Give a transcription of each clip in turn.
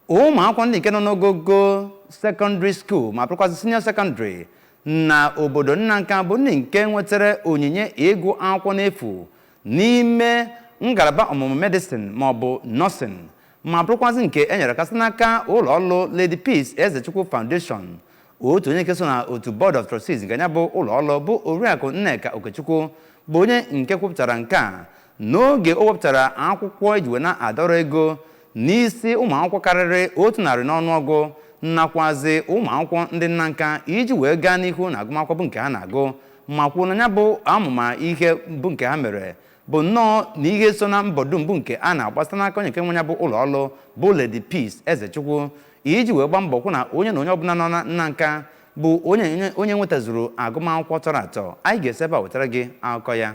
Ụmụ akwụkwọ ndị nke nọ n'ogogo secondary school ma bụrụkwazị senior secondary na obodo Nnanka bụ ndị nke nwetara onyinye ịgụ akwụkwọ n'efu n'ime ngalaba ọmụmụ medicine ma ọ bụ nursing, ma bụrụkwazị nke e nyere kasị n'aka ụlọ ọrụ Lady Peace Ezechukwu Foundation. Otu onye nke so na otu Board of Trustees nke ya bụ ụlọ ọrụ, bụ Oriakụ Nneka Okechukwu, bụ onye nke kwupụtara nke a n'oge o wepụtara akwụkwọ eji wee na-adọrọ ego n'isi ụmụ akwụkwọ karịrị 100 n'ọnụọgụ nakwazi ụmụ akwụkwọ ndị Nnanka iji wee gaa n'ihu na agụmakwụkwọ bụ nke ha na-agụ, ma kwuo na ya bụ amụma ihe bụ nke ha mere bụ nnọọ na ihe so na mbọ dum bụ nke a na-agbasa n'aka onye nke nwe ya bụ ụlọ ọrụ, bụ Lady Peace Ezechukwu, iji wee gbaa mbọ kwụ na onye ọbụla nọ na Nnanka bụ onye nwetazuru agụmakwụkwọ tọrọ atọ. Anyị ga-esi ebe a wetara gị akụkọ ya.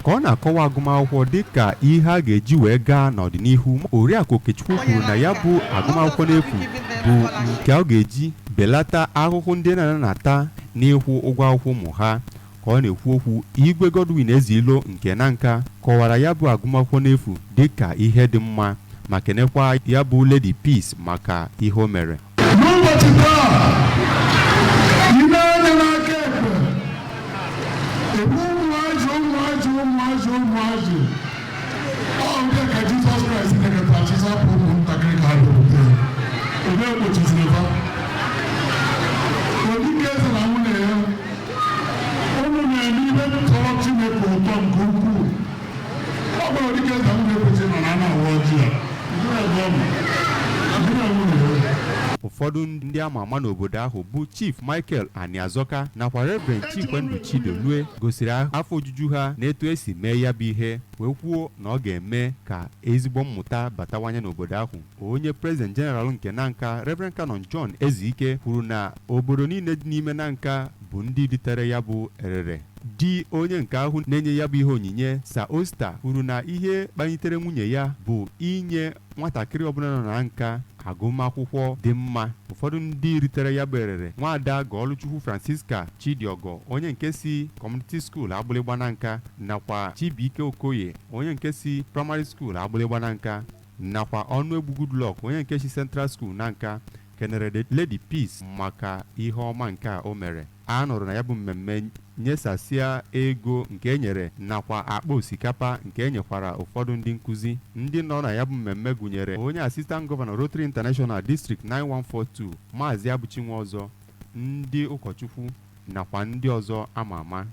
Ka ọ na-akọwa agụmakwụkwọ dịka ihe a ga-eji wee gaa n'ọdịnihu, Oriakụ Okechukwu kwuru na ya bụ agụmakwụkwọ n'efu bụ nke ọ ga-eji belata ahụhụ ndị na-anata n'ịkwụ ụgwọ akwụkwọ ụmụ ha. Ka ọ na-ekwu okwu, Igwe Godwin Ezilo nke Nanka kọwara ya bụ agụmakwụkwọ n'efu dịka ihe dị mma, ma kenekwa ya bụ Lady Peace maka ihe o mere. N'ụbọchị taa, ime anya n'aka ekpe, ebu ụmụazị, ụmụazị, ụmụazị, ụmụazị. Ọ nke ka Jizọs Kraịst nekọta achịsapụ ụmụntakịrị ka ha bịakwute ya. Onye gbochiziri ha? Odike eze na nwunye ya, unu na-eme ihe tọrọ Chineke ụtọ nke ukwuu. Ọ bụrụ Odike eze na nwunye kwesịrị nọ na ana awa ọjị a, ndị na-ebe ọ nọ, ndị na nwunye ya. Ụfọdụ ndị ama ama n'obodo ahụ bụ Chief Michael Aniazoka nakwa Reverend Chikwendu Chidolue gosiri afọ ojuju ha n'etu esi mee ya bụ ihe, wee kwuo na ọ ga-eme ka ezigbo mmụta batawanye n'obodo ahụ. Onye President General nke Nanka, Reverend Canon John Ezike, kwuru na obodo niile dị n'ime Nanka bụ ndị ritere ya bụ erere. Di onye nke ahụ na-enye ya bụ ihe onyinye, Sir Oster, kwuru na ihe kpalitere nwunye ya bụ inye nwatakịrị ọbụla nọ na nka agụmakwụkwọ dị mma. Ụfọdụ ndị ritere ya bụ erere: Nwaada Gọlụchukwu Francisca Chidiogo, onye nke si Community School Agbịlịgba na Nka, nakwa Chibuike Okoye, onye nke si Primary School Agbịlịgba na Nka, nakwa Ọnụegbu Goodluck, onye nke si Central School na Nka, kenere Lady Peace maka ihe ọma nke a o mere. A nụrụ na ya bụ mmemme nyesasịa ego nke e nyere nakwa akpa osikapa nke e nyekwara ụfọdụ ndị nkụzi. Ndị nọ na ya bụ mmemme gụnyere onye Assistant Governor Rotary International District 9142, Maazị Abuchi Nwaọzọ, ndị ụkọchukwu nakwa ndị ọzọ ama ama.